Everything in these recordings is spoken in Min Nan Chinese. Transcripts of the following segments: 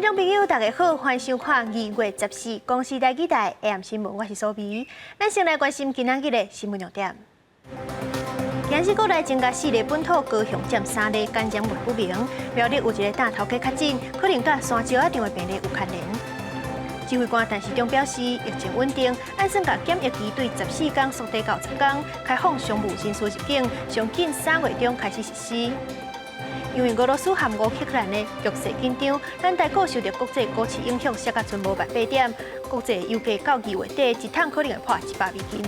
眾朋友，大家好，歡迎收看2月14公視台語台 AM 新聞，我是蘇美。咱先來關心今仔日的新聞重點。今日國內增加四例本土，高雄佔三例感染源不明。苗栗有一个擔頭家確診，可能佮山石仔場的病例有牽連。指揮官陳時中表示，疫情穩定，按算共檢疫期對十四工縮短到十工，開放商務人士入境，上緊3月中開始實施。因為俄羅斯和烏克蘭的局勢緊張，咱台股受著國際股市影響，摔甲賰無萬八點。國際油價到2月底，一桶可能會破100美金。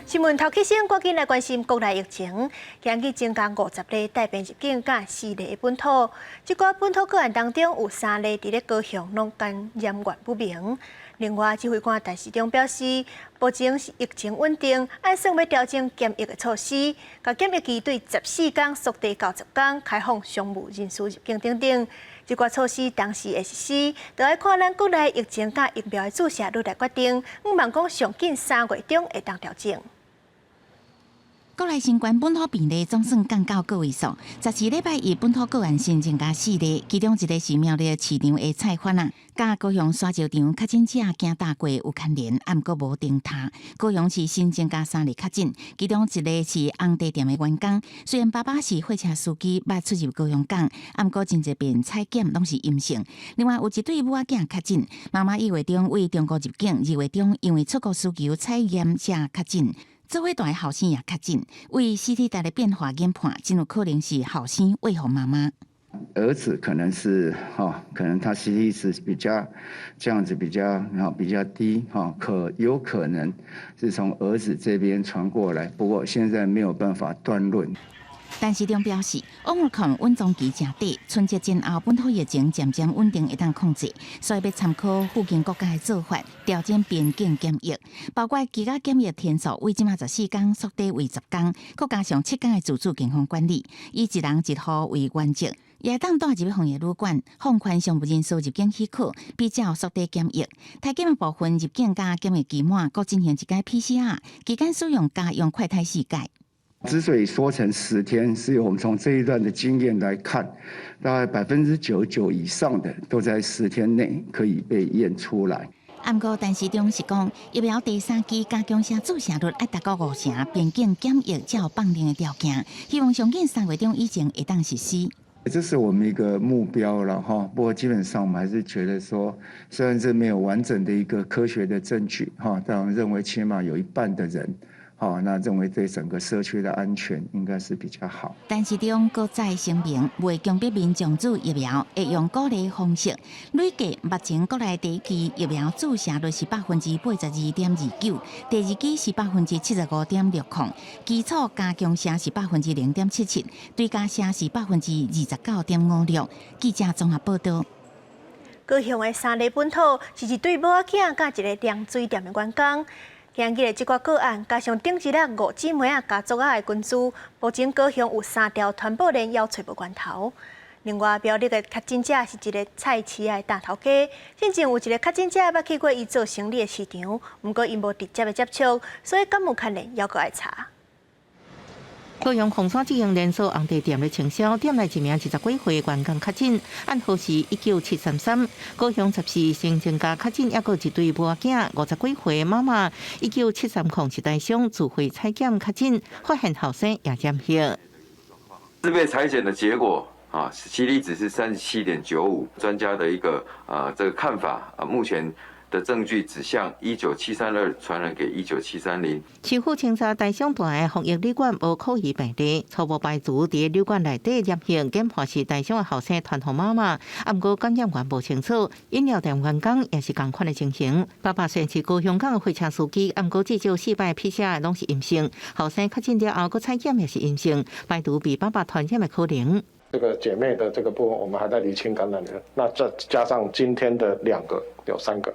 新聞頭起先，趕緊來關心國內疫情。今日增加50例帶病入境，佮四例本土。這寡本土個案當中，有三例佇咧高雄，攏感染源不明。另外，指揮官陳時中表示，目前是疫情穩定，按算欲調整檢疫的措施，共檢疫期對十四工縮短到十工，開放商務人士入境等等。這寡措施當時會實施，就愛看咱國內疫情佮疫苗的注射率來決定。向望講上緊3月中會當調整。國內新冠本土病例總算降到個位數。14禮拜一本土個案新增加四例，其中一个是苗栗市場的菜販仔，佮高雄沙石場確診者行搭過有牽連，毋過無偵查。高雄市新增加三例確診，其中一个是紅茶店的員工。雖然爸爸是貨車司機，捌出入高雄港，毋過真濟遍採檢攏是陰性。另外有一對母仔囝確診，媽媽1月中對中國入境，2月中因為出國需求採驗才確診。做伙蹛的後生也確診，為 CT 值的變化研判，真有可能是後生餵予媽媽。兒子可能是哈，可能他 CT 值比較這樣子比較哈比較低哈，可有可能是從兒子這邊傳過來，不過現在沒有辦法斷論。陳時中表示，Omicron 隱藏期誠短，春節前後本土疫情漸漸穩定，會當控制，所以欲參考附近國家的做法，調整邊境檢疫，包括居家檢疫天數為這馬十四工縮短為十工，閣加上7工的自主健康管理，以一人一戶為原則，也會當帶入去防疫旅館，放寬商務人士入境許可，比照縮短檢疫。體檢的部分入境佮檢疫期滿，閣進行一擺 PCR，期間使用家用快篩試劑。之所以縮成10天，是我們從這一段的經驗來看，大概99.9%以上的都在十天內可以被驗出來。毋過，陳時中是講，疫苗第三劑加強劑注射率愛達到五成，邊境檢疫才有放寬的條件。希望上緊3月中以前會當實施。這是我們一個目標了哈，不過基本上我們還是覺得說，雖然這沒有完整的一個科學的證據哈，但我們認為起碼有一半的人。好，那認為對整個社區的安全應該是比較好。陳時中閣再聲明，袂強迫民眾注疫苗，會用鼓勵方式。累計目前國內第一劑疫苗注射率是82.29%，第二劑是75.60%，基礎加強劑是0.77%，追加劑是29.56%。記者綜合報道。高雄的三例本土是一對母仔囝佮一个涼水店的員工。今日的這寡個案，加上頂一日五姊妹仔家族仔的群聚，目前高雄有三條傳播鏈猶揣無源頭。另外，苗栗的確診者是一个菜市仔的擔頭家，進前有一个確診者捌去過伊做生理的市場，毋過𪜶無直接的接觸，所以敢有牽連，猶閣愛查。高雄鳳山這間連鎖紅茶店咧清銷，店內一名20幾歲員工確診，案號是19733。高雄14新增加確診，猶閣一對母仔囝，50幾歲媽媽，19730是台商自費採檢確診，發現後生也染疫。自費採檢的結果啊，CT 值是37.95，專家的一個啊這個看法啊，目前的證據指向19732傳染給19730。市府清查台商蹛的防疫旅館無可疑病例，初步排除佇旅館內底染疫，檢破是台商的後生傳予媽媽，毋過感染源無清楚。飲料店員工也是仝款的情形。爸爸雖然是高雄港的貨車司機，毋過至少四擺 PCR 攏是陰性。後生確診了後，閣採檢也是陰性，排除被爸爸傳染的可能。這個姐妹的這個部分，我們還在釐清感染源。那再加上今天的兩個，有三個。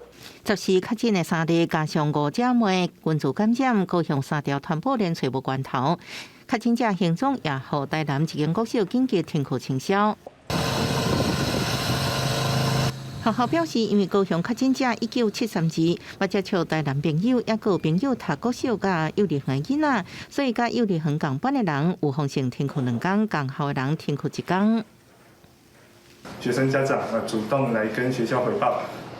十四確診的三例，加上五姐妹群聚感染，高雄三條傳播鏈揣無源頭。確診者行蹤也予台南一間國小緊急停課清消。學校表示，因為高雄確診者19732，捌接觸台南朋友，猶閣有朋友讀國小佮幼兒園囡仔，所以佮幼兒園仝班的人有風險停課2工，仝校的人停課1工。學生家長啊主動來跟學校回報，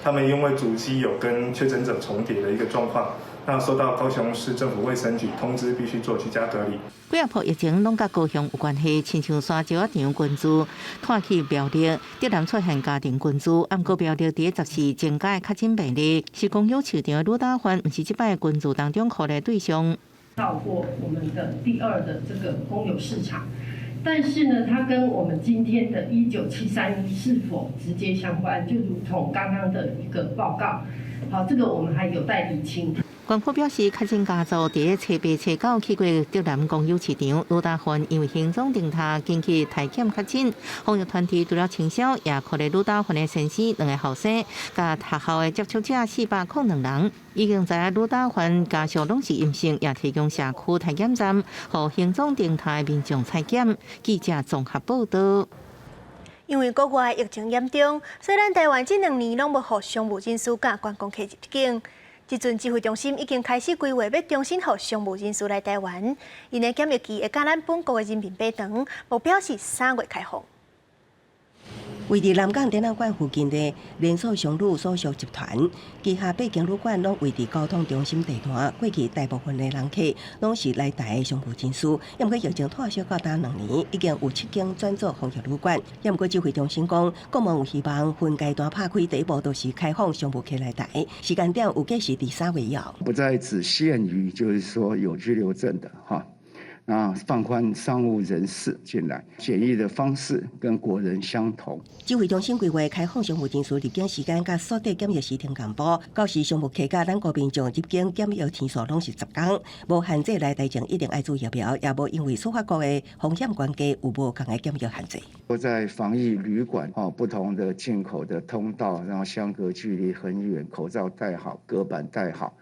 他們因為足跡有跟確診者重疊的一個狀況，那收到高雄市政府衛生局通知，必須做居家隔離。幾仔波疫情攏佮高雄有關係，親像沙石仔場群聚，拖去苗栗，竹南出現家庭群聚，毋過苗栗佇14增加確診病例，是公有市場的呂大環，毋是這擺群聚當中可憐對象。到過我們的第二的這個公有市場，但是呢，它跟我們今天的19731是否直接相關，就如同剛剛的一個報告，好，這個我們還有待釐清。官方表示，確診家族佇初八、初九去過竹南公有市場，呂大環因為行蹤偵查，緊去篩檢確診。防疫團體除了清消，也可能呂大環的先生兩個後生，佮學校的接觸者402人，已經知影呂大環家屬攏是陰性，也提供社區篩檢站，予行蹤偵查的民眾採檢。記者綜合報道。因為國外疫情嚴重，所以咱台灣這兩年攏無予商務人士佮觀光客入境。這陣指揮中心已經開始規劃，欲重新予商務人士來台灣。𪜶的檢疫期會佮咱本國的人民比長，目標是3月開放。位佇南港展覽館附近的連鎖商旅所屬集團，旗下八間旅館攏位佇交通中心地段。過去大部分的人客攏是來台的商務人士，毋過疫情拖小到今2年，已經有七間轉做防疫旅館。毋過指揮中心講，國門有希望分階段拍開，第一步就是開放商務客來台，時間點預計是佇3月後。不再只限於就是說有居留證的哈。啊，放寬商務人士進來，檢疫的方式跟國人相同。指揮中心規劃開放商務人士入境時間，佮縮短檢疫時程同步。到時商務客佮咱國民眾入境檢疫天數攏是10天，無限制來台前一定愛注疫苗，也無因為出發國的風險懸低有無仝的檢疫限制。在防疫旅館，不同的進口的通道，然後相隔距離很遠，口罩戴好，隔板戴好，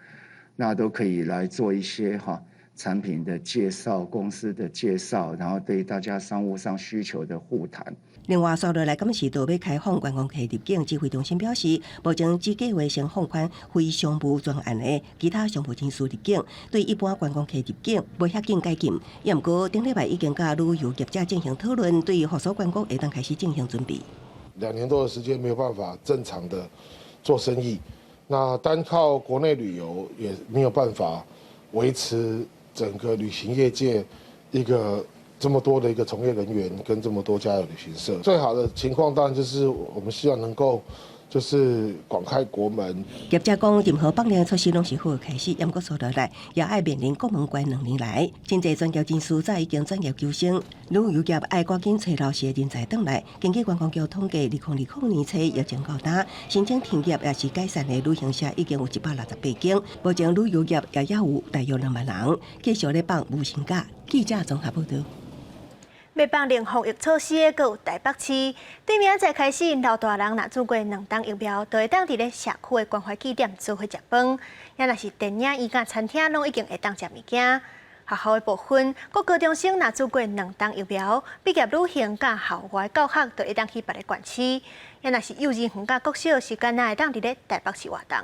那都可以來做一些哈。產品的介紹、公司的介紹，然後對大家商務上需求的互談。另外，紲落來敢是都欲開放觀光客入境，指揮中心表示，目前只計劃先放寬非商務專案的其他商務人士入境，對一般觀光客入境無遐緊解禁。也毋過，頂禮拜已經佮旅遊業者進行討論，對於復甦觀光會當開始進行準備。 2年多的時間沒有辦法正常的做生意，那單靠國內旅遊也沒有辦法維持整個旅行業界一個這麼多的一個從業人員跟這麼多家的旅行社，最好的情況當然就是我們希望能夠就是廣開國門。業者講，任何放寬措施攏是好的開始，毋過紲落來也愛面臨國門關2年來，真濟專業人士早已經轉業求生，旅遊業愛趕緊揣老師的人才轉來。根據觀光局統計，2020年初疫情到今，申請停業抑是解散的旅行社已經有168間，目前旅遊業也猶有大約2萬人，繼續咧放無薪假。記者綜合報道。欲放寬防疫措施的，閣有台北市，對明仔載開始，老大人若注過兩針疫苗，就會當佇咧社區的關懷據點做伙食飯，抑若是電影院佮餐廳，攏已經會當食物件。學校的部分，國高中生若注過兩針疫苗，畢業旅行佮校外教學，就會當去別个縣市。抑若是幼稚園佮國小，是敢若會當佇咧台北市活動。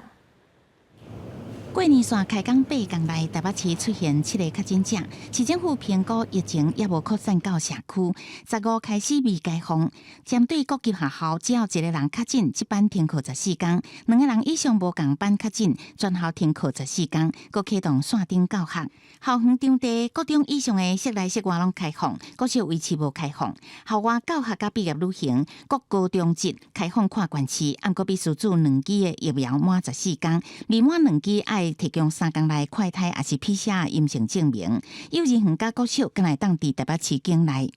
過年紲開工8工內，台北市出現七個確診者，市政府評估疫情猶無擴散到社區，15開始微解封。針對各級學校，只要一個人確診，這班停課14天；兩個人以上無仝班確診，全校停課十四天，閣啟動線頂教學。校園場地國中以上的室內室外攏開放，國小維持無開放。校外教學佮畢業旅行，國高中職開放跨縣市，毋過必須注兩劑的疫苗滿十四天，未滿兩劑愛提供3工內快篩抑是 PCR 陰性證明。幼兒園佮國小，敢若會當佇台北市境內。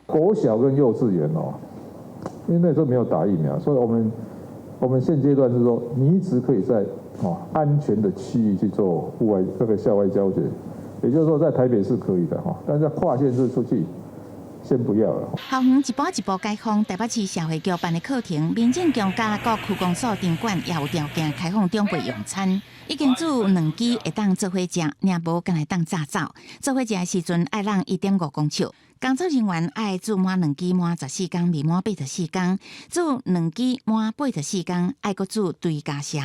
國小跟幼稚園哦，因為那時候沒有打疫苗，所以我們現階段是說，你只可以在哦安全的區域去做戶外這個校外教學，也就是說在台北是可以的哈，但是跨縣市出去，先不要了。校園一步一步解封，台北市社會局辦的課程，民政局佮各區公所場館也有條件開放長輩用餐。已經注兩劑會當做伙食，若無敢若會當紮走。做伙食的時陣愛讓1.5公尺。工作人員愛注滿兩劑滿十四天，未滿84天；注兩劑滿84天，愛閣注追加射。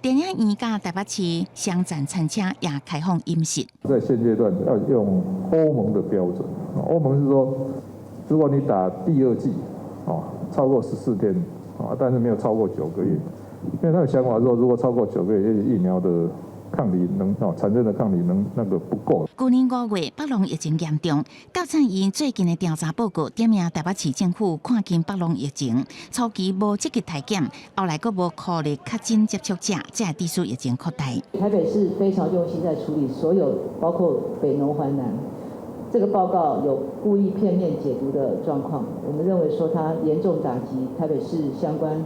電影院佮台北市雙棧餐車也開放飲食。在現階段要用歐盟的標準，歐盟是說，如果你打第二劑，哦，超過14天啊，但是沒有超過九個月，因為他的想法說，如果超過九個月，疫苗的抗體能哦產生的抗體能那個不夠。舊年5月，北龍疫情嚴重，監察院最近的調查報告點名台北市政府看輕北龍疫情，初期無積極篩檢，後來閣無考慮確診接觸者，才會致使疫情擴大。台北市非常用心在處理所有，包括北農環南，這個報告有故意片面解讀的狀況，我們認為說它嚴重打擊台北市相關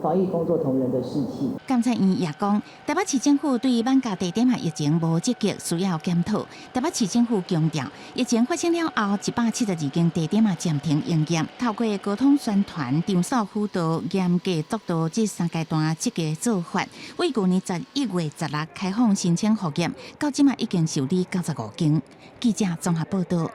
防疫工作同仁的士氣。監察院也講，台北市政府對艋舺地點仔疫情無積極，需要檢討。台北市政府強調，疫情發生了後，172間地點仔暫停營業，透過溝通宣傳、場所輔導、嚴格督導這三階段積極做法，為舊年11月16開放申請復業，到這馬已經受理95間。記者綜合報道。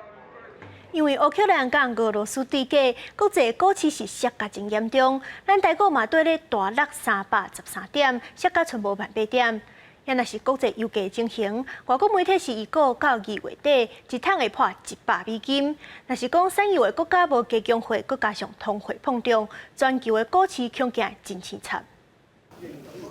因為烏克蘭佮俄羅斯對決，國際股市是摔甲真嚴重。咱台股嘛綴咧大落313點，摔甲賰無萬八點。也若是國際油價情形，外國媒體是預估到2月底一桶會破100美金。若是講產油的國家無加強貨，閣加上通貨膨脹，全球的股市恐驚真凄慘。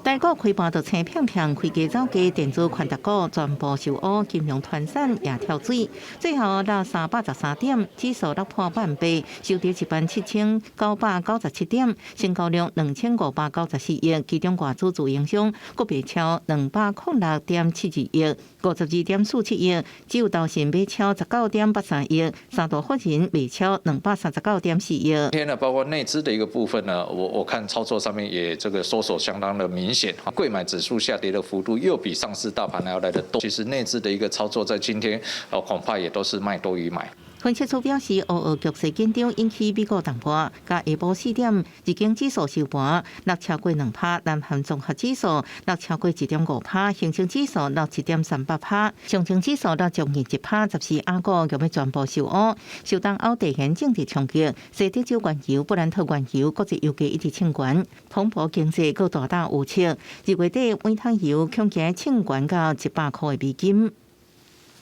台股開盤就青片片，開低走低，電子權值股全部受烏，金融傳產也跳水，最後落313點，指數落破萬八，收佇17,997點，成交量2594億，其中外資自營商閣賣超206.72億，52.47億，只有投信買超19.83億，三大法人賣超239.4億。今天呢，包括內資的一個部分呢，我看操作上面也這個縮手相當的明顯。櫃買指數下跌的幅度又比上市大盤還要來得多。其實內資的一個操作在今天，恐怕也都是賣多於買。分析師表示，烏俄局勢緊張引起美股重挫，佮下晡4點，日經指數收盤落超過2趴，南韓綜合指數落超過1.5趴，恆生指數落1.38趴，上證指數落將近1趴，14亞股欲欲全部受烏，受東歐地緣政治衝擊，西德州原油、布蘭特原油國際油價一直衝懸，彭博經濟閣大膽預測，2月底每桶油恐驚衝懸到100塊的美金。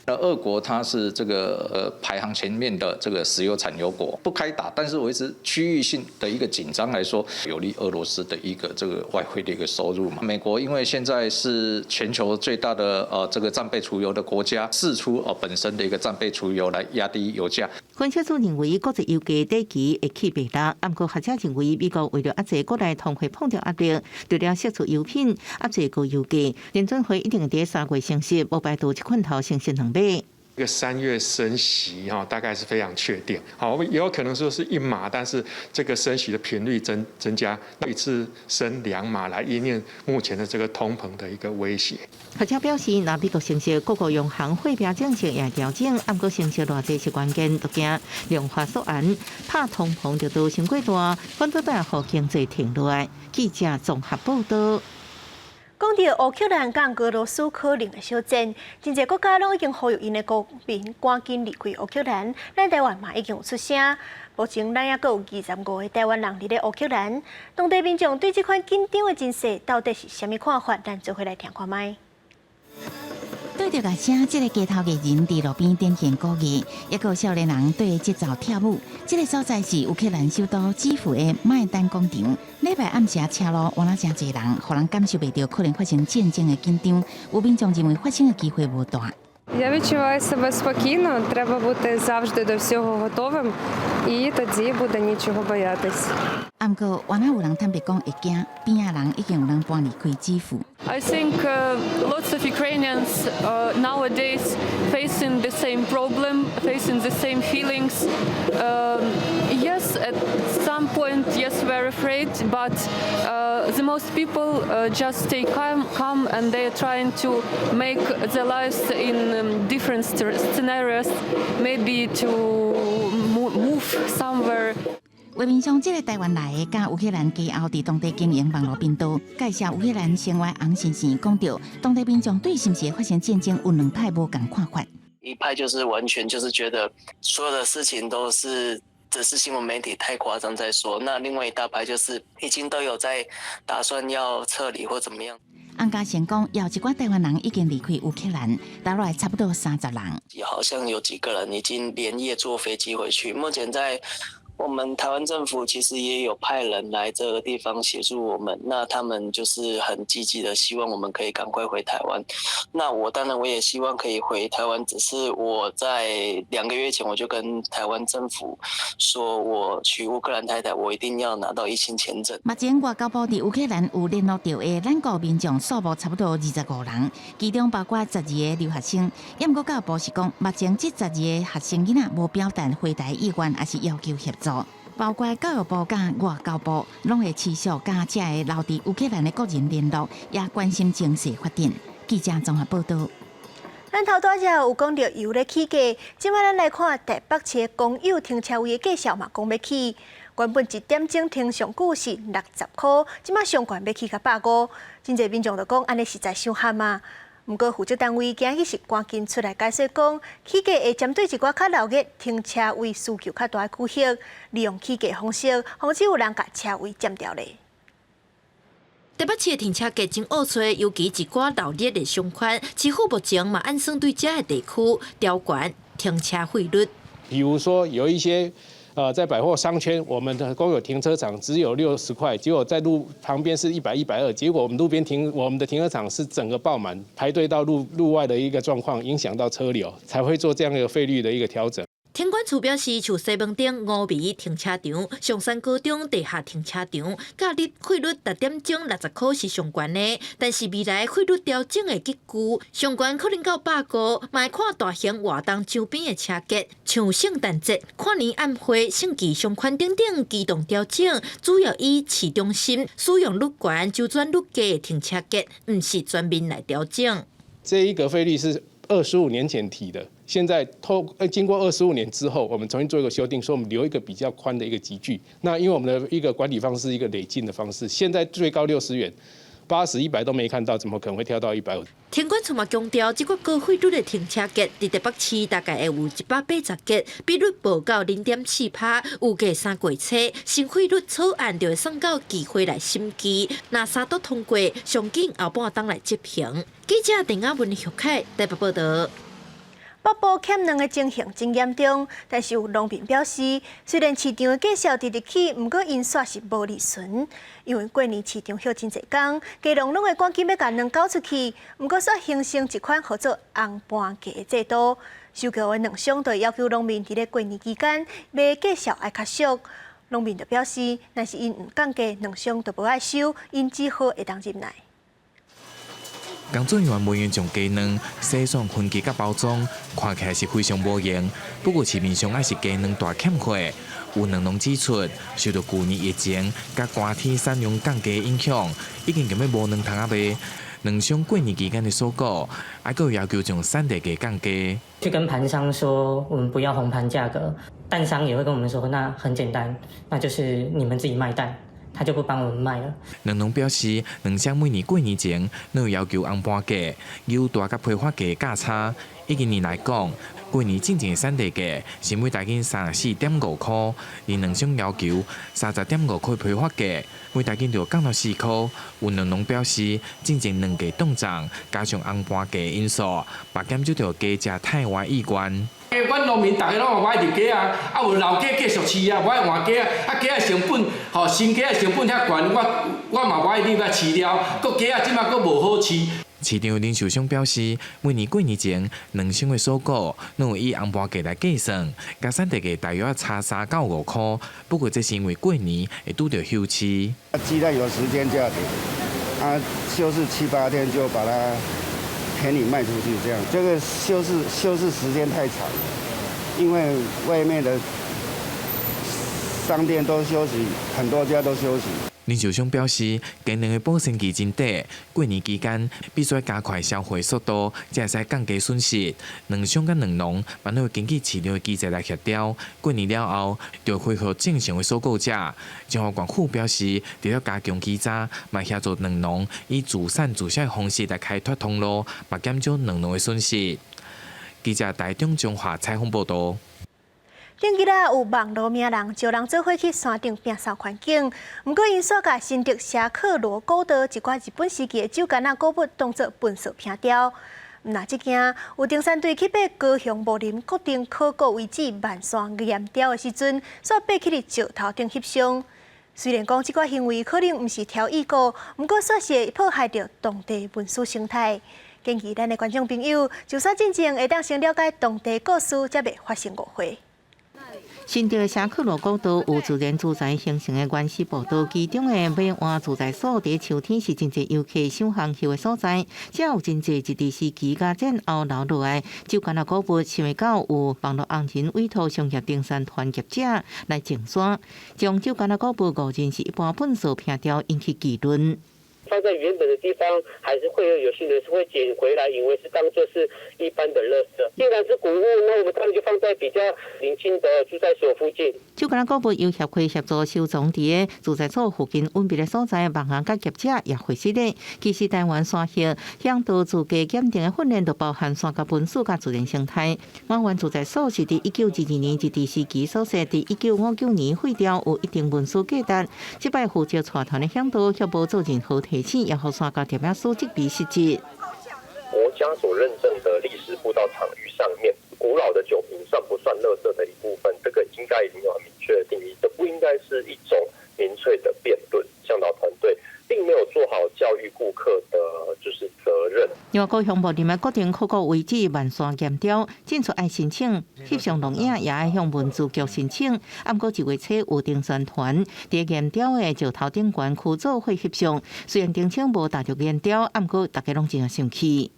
那俄國它是這個排行前面的這個石油產油國，不開打，但是維持區域性的一個緊張來說，有利俄羅斯的一個這個外匯的一個收入嘛。美國因為現在是全球最大的這個戰備儲油的國家，釋出本身的一個戰備儲油來壓低油價。分析師認為，國際油價短期會起袂落，毋過學者認為，美國為著壓制國內通貨膨脹壓力，除了釋出油品壓制高油價，聯準會一定會佇3月升息，無排除這款頭升息2碼。這個3月升息哈，大概是非常確定。好，也有可能說是1碼，但是這個升息的頻率增加，一次升2碼來因應目前的這個通膨的一個威脅。學者表示，若美國升息，各國央行貨幣政策也調整，毋過升息偌濟是關鍵，都驚量化縮按，拍通膨就都傷過大，反倒帶予經濟停落來。記者綜合報道。講到烏克蘭佮俄羅斯可能的小戰，真濟國家攏已經呼籲𪜶的國民趕緊離開烏克蘭。咱台灣嘛已經有出聲，目前咱猶閣有25個台灣人佇咧烏克蘭。當地民眾對這款緊張的情勢到底是啥物看法？咱做伙來聽看覓。對著樂聲，這個街頭藝人佇路邊展現古藝，抑閣有少年人綴節奏跳舞。這個所在是烏克蘭首都基輔的麥丹廣場。禮拜暗時車路原來誠濟人，予人感受袂著可能發生戰爭的緊張。有民眾認為發生的機會無大。 Я відчуваю себе спокійно, треба бути завжди до всього готовим, і тоді буде нічого боятись. 毋過，原來有人坦白講會驚，邊仔人已經有人搬離開基輔。 I think lots of Ukrainians nowadays facing the same problem, facing the same feelings. Yes, at some point, yes, we're afraid, but the most people just stay calm and they are trying to make their lives in different scenarios, maybe to move somewhere. 畫面上，這個台灣來的，佮烏克蘭家後佇當地經營網路頻道，介紹烏克蘭生活紅先生講著，當地民眾對是毋是會發生戰爭有兩派無仝看法。一派就是完全就是覺得所有的事情都是只是新聞媒體太誇張在說，那另外一大派就是已經都有在打算要撤離或怎麼樣。洪家成講，有一寡台灣人已經離開烏克蘭，留落來差不多30人。好像有幾個人已經連夜坐飛機回去，目前在我們台灣政府其實也有派人來這個地方協助我們，那他們就是很積極的希望我們可以趕快回台灣。那我當然我也希望可以回台灣，只是我在2個月前我就跟台灣政府說，我娶烏克蘭太太，我一定要拿到一星簽證。目前外交部佇烏克蘭有聯絡著的咱國民眾數目差不多25人，其中包括十二个留學生。毋過教育部是講，目前這十二個學生囡仔無表達回台意願，抑是要求協助。包括教育部佮外交部，攏會持續佮這个留佇烏克蘭的國人聯絡，也關心情勢發展。記者綜合報導。咱頭拄仔有講著油咧起價，這擺咱來看台北市公有停車位的價數嘛，講欲起。原本一點鐘停上久是60箍，這擺上懸欲起到150。真濟民眾就講，按呢實在傷譀啊！毋過負責單位今日是趕緊出來解釋講，起價會針對一寡較鬧熱、停車位需求較大的區域，利用起價方式，防止有人共車位佔著咧。台北市的停車格真惡揣，尤其一寡鬧熱的商圈，市府目前嘛按算對這个地區調懸停車費率。比如說有一些，在百貨商圈，我們的公有停車場只有60塊，結果在路旁邊是100、120，結果我們路邊停我們的停車場是整個爆滿，排隊到路路外的一個狀況，影響到車流，才會做這樣一個費率的一個調整。停管處表示，像西門町五味停車場、松山高中地下停車場，價率費率逐點鐘60箍是上懸的，但是未來費率調整的結果，上懸可能到150，嘛會看大型活動周邊的車格，像聖誕節、跨年晚會、盛期商圈等等機動調整，主要以市中心使用率懸、周轉率低的停車格，毋是全面來調整。這一個費率是25年前提的。現在經過25年之後，我們重新做一個修訂，說我們留一個比較寬的一個級距。那因為我們的一個管理方式，一個累進的方式，現在最高60元，80、100都沒看到，怎麼可能會跳到150？停管處嘛強調，這個高費率的停車格，佇台北市大概會有180個，比率無到0.4趴，預計3月初新費率草案就會送到議會來審議，若三讀通過，上緊後半冬來執行。記者鄧亞文、許凱台北報導。北部欠卵的情形真嚴重，但是有農民表示，雖然市場的價數直直起，毋過𪜶煞是無利潤，因為過年市場歇真濟工，雞農攏會趕緊欲共卵交出去，毋過煞形成一款號做紅盤價的制度。收購的卵商就要求農民佇咧過年期間賣價數愛較俗。農民就表示，若是𪜶毋降價，卵商就無愛收，𪜶只好會當忍耐。工作人員每樣將雞卵洗爽、分級佮包裝，看起來是非常無閒。不過市面上還是雞卵大欠貨。有卵農指出，受著舊年疫情佮寒天產量降低影響，已經根本無卵通仔賣。卵商過年期間的鎖購，還閣要求將產地價降低。去跟盤商說，我們不要紅盤價格，蛋商也會跟我們說，那很簡單，那就是你們自己賣蛋。他就不幫我們賣了。卵農表示，卵商每年過年前，攏有要求紅盤價，有大佮批發價價差。以今年來講，過年進前的產地價是每大斤34.5箍，而卵商要求30.5箍批發價，每大斤就降到4箍。有卵農表示，進前卵價凍漲，加上紅盤價因素，嘛減少著雞隻刣活意願。阮農民逐家攏無愛入雞啊，啊有老雞繼續飼啊，無愛換雞啊，啊雞仔成本，吼新雞仔成本遐懸，我嘛無愛入來飼料，閣雞仔這馬閣無好飼。市場零售商表示，每年過年前，卵商的鎖購攏有以紅盤價來計算，佮產地價大約差3到5箍。不過這是因為過年會拄著休市。雞蛋有時間價錢，啊，休市七八天就把它便宜賣出去，這樣。這個休市時間太長，因為外面的商店都休息，很多家都休息。零售商表示，雞卵的保鮮期真短，過年期間必須加快銷貨速度，才會使降低損失。卵商佮卵農嘛會根據市場的機制來協調。過年了後，就恢復正常的鎖購價。彰化縣府表示，除了加強稽查，嘛協助卵農以自產自銷的方式來開拓通路，嘛減少卵農的損失。記者台中彰化採訪報導。頂幾仔有網路名人招人做伙去山頂摒掃環境，毋過𪜶煞共新竹霞客羅古道一寡日本時期的酒矸仔古物當做糞掃摒掉。毋若這件有登山隊去爬高雄武林國定考古遺址萬山岩雕的時陣，煞爬去佇石頭頂翕相。雖然講這個行為可能毋是挑意過，毋過煞是會破壞著當地文史生態。建議咱的觀眾朋友，上山進前會當先了解當地故事，才袂發生誤會。新竹的社區路古道有自然自在形成的原始步道，其中的馬灣自在所佇秋天是真濟遊客賞紅葉的所在，遮有真濟日治時期佮戰後留落來，就干焦古物，想袂到有網路紅人委託商業登山團業者來種山，將就干焦古物誤認是一般糞掃撇掉，引起議論。放在原本的地方，還是會有些人是會撿回來，以為是當做是一般的垃圾。既然是古物，那我們當然就放在比較鄰近的住宅所附近。就干焦古物由協會協助收藏佇个住宅所附近隱秘的所在，網紅佮業者也會識咧。其實台灣山葉向導資格檢定的訓練，就包含山佮文史佮自然生態。馬灣住宅所是佇1922年日治時期所設，佇1959年廢掉，有一定文史價值。這擺負責帶團的向導卻無做任何提醒，也予山跤店仔師責備失職。國家所認證的歷史步道場域上面，古老的酒瓶算不算垃圾的一部分？這個應該已經有很明確的定義，這不應該是一種民粹的辯論。向導團隊並沒有做好教育顧客的，就是責任。另外，高雄武林的國定考古遺址萬山岩雕進出愛申請，翕相錄影也愛向文資局申請。毋過一月初有登山團佇岩雕的石頭頂懸區做伙翕相，雖然聲稱無踏著岩雕，毋過大家攏真生氣。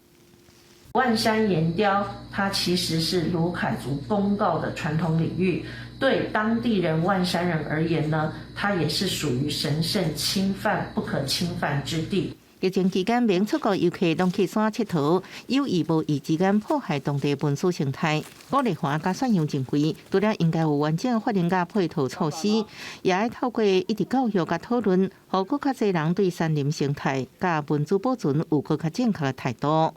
萬山岩雕，它其實是魯凱族公告的傳統領域，對當地人萬山人而言呢，它也是屬於神聖侵犯不可侵犯之地。疫情期間，免出國遊客攏去山𨑨迌，有意無意之間破壞當地文史生態。郭麗華佮宣揚認為，除了應該有完整法令佮配套措施，也愛透過一直教育佮討論，予閣較濟人對山林生態佮文資保存有閣較正確的態度。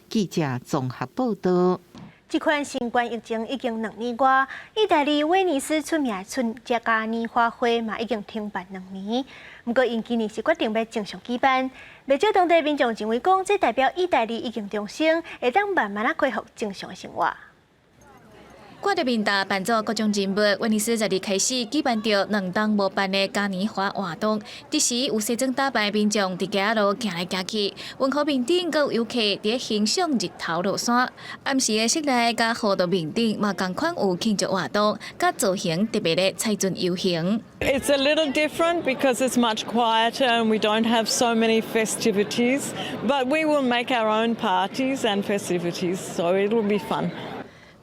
記者綜合報道。這款新冠疫情已經2年外，意大利威尼斯出名的春節嘉年華會嘛已經停辦2年。毋過，𪜶今年是決定欲正常舉辦。袂少當地民眾認為講，這代表意大利已經重生，會當慢慢仔恢復正常的生活。掛著面罩扮做各種人物，威尼斯十二開始舉辦著2冬無辦的嘉年華活動。這時有西裝打扮的民眾佇街仔路行來行去，運河面頂閣有遊客佇欣賞日頭落山。暗時的室內佮河道面頂嘛仝款有慶祝活動，佮造型特別的彩船遊行。 It's a little different because it's much quieter and we don't have so many festivities, but we will make our own parties and festivities, so it will be fun.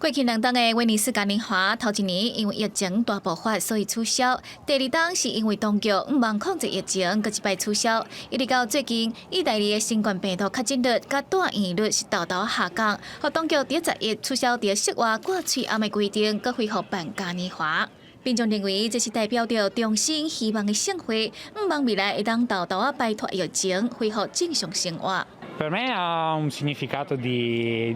過去兩冬的威尼斯嘉年華，頭一年因為疫情大爆發，所以取消；第二冬是因為當局毋望控制疫情，閣一擺取消。一直到最近，意大利的新冠病毒確診率佮住院率是沓沓下降，予當局佇11取消佇室外掛喙罨的規定，閣恢復辦嘉年華。民眾認為這是代表著重生希望的盛會，毋望未來會當沓沓仔擺脫疫情，恢復正常生活。 Per me ha un significato di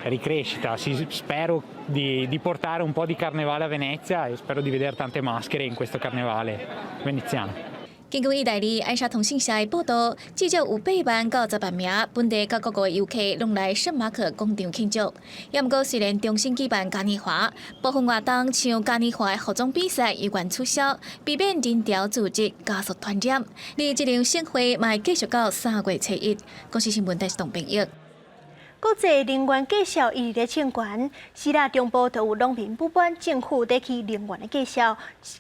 ricrescita, spero di portare un po' di carnevale a Venezia e spero di vedere tante maschere in questo carnevale veneziano. 根據意大利安莎通訊社的報道，至少有8萬到10萬名本地佮各國遊客攏來聖馬可廣場慶祝。也毋過，雖然重新舉辦嘉年華，部分活動像嘉年華的服裝比賽猶原取消，避免人潮聚集加速傳染。而這場盛會嘛會繼續到3月初一。公視新聞台是董編譯。國際能源價數一直咧衝懸，希臘中部就有農民不滿政府提起能源的價數，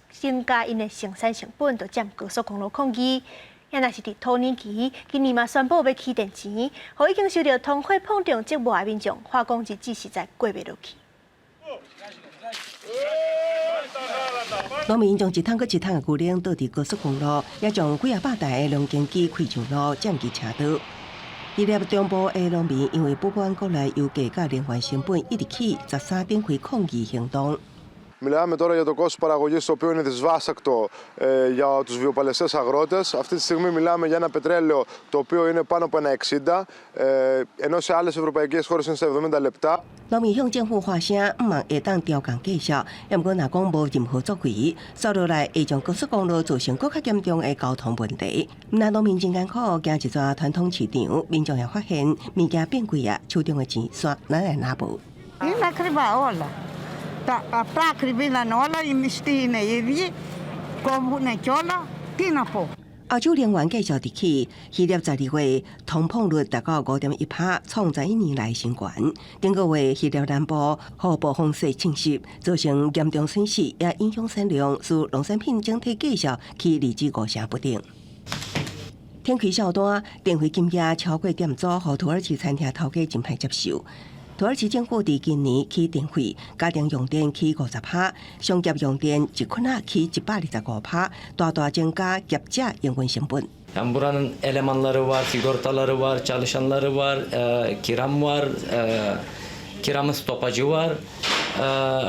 增加𪜶的生產成本，就佔高速公路抗議。也若是佇土耳其，今年嘛宣布欲起電錢，予已經受著通貨膨脹折磨的民眾，看講日子實在過袂落去。農民將一桶閣一桶的牛奶倒佇高速公路，也將幾仔百台的農耕機開上路，佔據車道。希臘中部的農民因為不滿國內油價佮能源成本一直起，13展開抗議行動。Μιλάμε τώρα για το κόστος παραγωγής, το οποίο είναι δυσβάστακτο για τους βιοπαλαιστές αγρότες. Αυτή τη στιγμή μιλάμε για ένα πετρέλαιο το οποίο είναι πάνω από 1,60, ενώ σε άλλες ευρωπαϊκές χώρες είναι στα 70 λεπτά. 農民向政府發聲，毋望會當調降價數，毋過若講無任何作為，煞落來會將高速公路造成閣較嚴重的交通問題。毋但農民真艱苦，行一逝傳統市場，民眾也發現物件變貴啊，手中的錢煞哪來哪無。 Είναι ακριβά όλα. Τα, αυτά ακριβή είναι όλα, οι μισθοί είναι οι ίδιοι, κόβουνε κιόλα. Τι να πω. 歐洲能源繼續佇起，希臘12月通膨率達到5.1%，創11年來新懸。頂個月希臘南部予暴風雪侵襲，造成嚴重損失，也影響產量，使農產品整體價數起2至5成不等。天氣數單，電費今夜超過店租，予土耳其餐廳頭家真歹接受。土耳其政府佇今年起電費，家庭用電起50%，商業用電一克仔起125%，大大增加業者營運成本。 Yani buranın elemanları var, sigortaları var, çalışanları var, kiram var, kiramın stopajı var.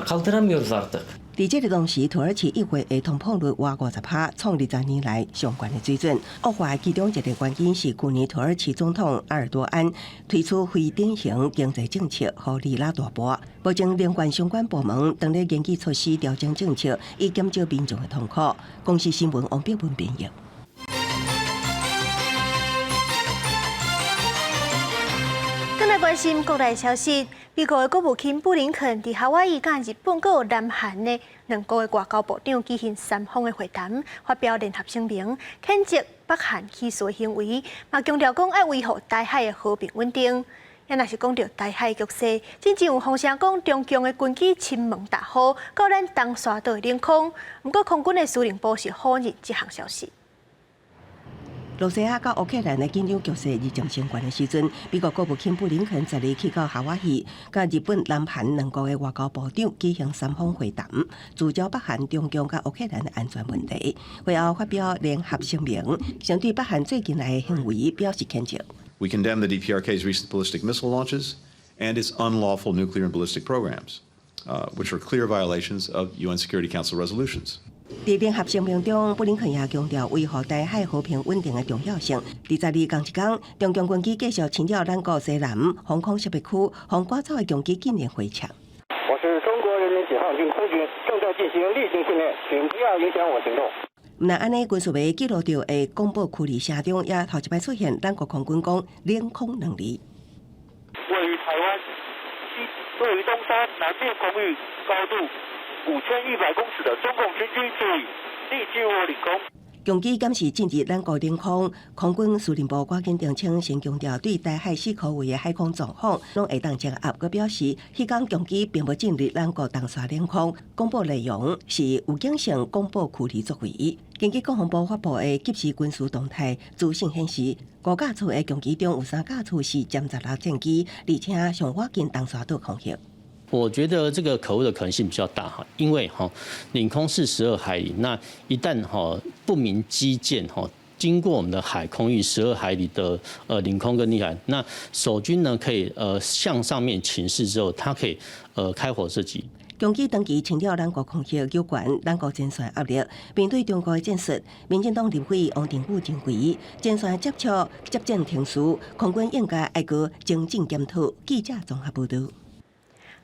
Kaldıramıyoruz artık. 佇這个同時，土耳其1月的通膨率倚50%，創20年來上懸的水準。惡化的其中一个原因是，去年土耳其總統埃爾多安推出非典型經濟政策，予里拉大敗。目前能源相關部門當咧研究措施調整政策，以減少民眾的痛苦。公視新聞王碧文編譯。更來關心國內消息，美國的國務卿布林肯佇夏威夷佮日本閣有南韓的兩國的外交部長舉行三方的會談，發表聯合聲明，譴責北韓起事行為，嘛強調講愛維護台海的和平穩定。也若是講著台海局勢，進前有風聲講中共的軍機侵門踏戶到咱東沙島的領空，毋過空軍的司令部是否認這項消息。羅西亞佮烏克蘭的緊張局勢日漸升懸的時陣，美國國務卿布林肯十二去到夏威夷，佮日本、南韓兩國的外交部長舉行三方會談，聚焦北韓、中共佮烏克蘭的安全問題。會後發表聯合聲明，先對北韓最近來的行為表示譴責。 We condemn the DPRK's recent ballistic missile launches and its unlawful nuclear and ballistic programs, which are clear violations of UN Security Council resolutions. 佇聯合聲明中，布林肯也強調維護台海和平穩定的重要性。佇十二仝一工，中共軍機繼續侵擾咱國西南防空識別區，予趕走的共機竟然回嗆。我是中國人民解放軍空軍，正在進行例行訓練，請不要影響我行動。毋但按呢，軍事媒記錄著的廣播區裡聲中，也頭一擺出現咱國空軍講領空兩字。位於台灣西，位於東沙南面空域，高度5100公尺的中共軍機，注意，你進入我領空。共機敢是進入咱國領空，空軍司令部趕緊澄清，先強調對台海四區域的海空狀況攏會當掌握，閣表示，彼工共機並無進入咱國東沙領空。廣播內容是預警性廣播驅離作為。根據國防部發布的即時軍事動態資訊顯示，五架次的共機中有三架次是殲16戰機，而且上倚近東沙島空域。我覺得這個可惡的可能性比較大哈，因為哈領空是12海里，那一旦哈不明機艦哈經過我們的海空域十二海里的領空跟領海，那守軍呢可以向上面請示之後，他可以開火射擊。共機長期侵擾咱國空域，有關咱國前線壓力。面對中國的戰術，民進黨立委王定宇認為，前線接觸接戰停輸，空軍應該愛閣精進檢討。記者綜合報導。